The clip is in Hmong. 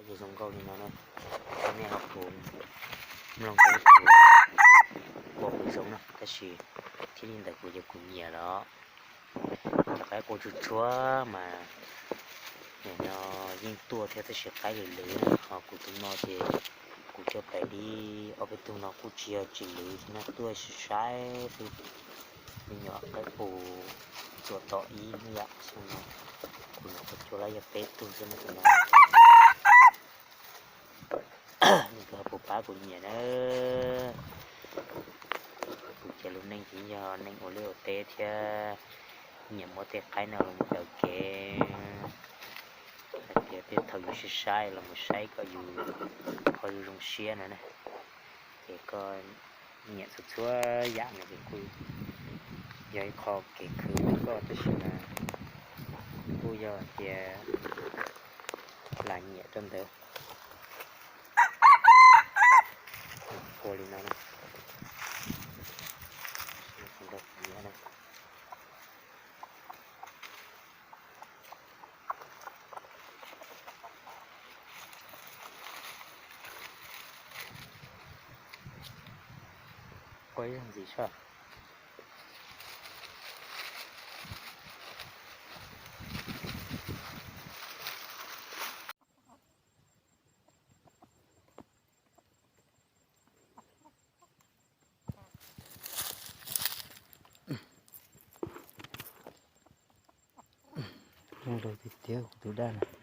Ces zoo nkauj li no na, nej ho puas mloog ua kuv zoo na, tab sis thiab li ntawd kuv yog kuv nyiam los. Cov qaib qua tsuag tsuag mas nim no yeej tuaj thiab tab sis qaib lwm lwm, ho kuv tus no ces kuv coj pem li ob peb tug no kuj tsis yog tsis lwm thiab na, tuaj saib xwb. Me nyuam qaib qus tsuas tom ib yam xwb no, kuv nyuam qhuav coj lawm yog peb tug xwb no. Nws ho puas pab kuv nyiam na. Kuv cov lub neej ces yog neeg ua liaj ua teb thiab nyiam muab tej qaib no los mus daws kev, hais tias tej thaum yus saib saib los mus saib kom yus ho zoo zoo siab no na. Ces koj nyiam txhua txhua yam no ces kuj yog ib qho kev khwv rau koj, tab sis mas kuj yog tias lam nyiam rau ntawd. Ua li no na. Qua ib zaug ntxiv soj. Zoo tiag tiag kuv tus dab no.